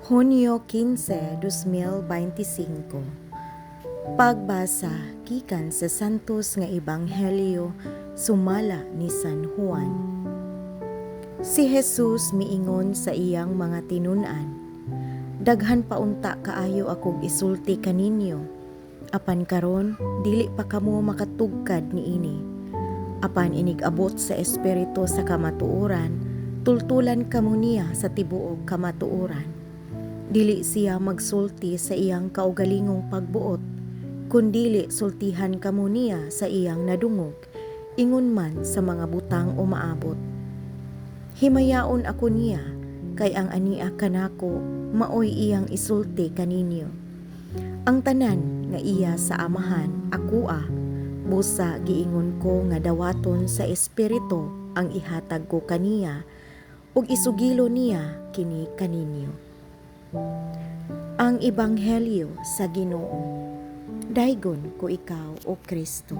Hunyo 15, 2025. Pagbasa gikan sa Santos nga Ebanghelyo sumala ni San Juan. Si Jesus miingon sa iyang mga tinun-an, "Daghan pa unta kaayo akog isulti kaninyo, apan karon dili pa kamo makatugkad niini. Apan inig-abot sa Espiritu sa kamatuoran, tultulan kamo niya sa tibuok kamatuoran. Dili siya magsulti sa iyang kaugalingong pagbuot, kundili sultihan kamo niya sa iyang nadungog, ingon man sa mga butang umaabot. Himayaon ako niya, kay ang ania kanako maoy iyang isulti kaninyo. Ang tanan nga iya sa Amahan akoa, busa giingon ko nga dawaton sa Espiritu ang ihatag ko kaniya, ug isugilo niya kini kaninyo." Ang Ebanghelyo sa Ginoo. Daygon ko ikaw, o Kristo.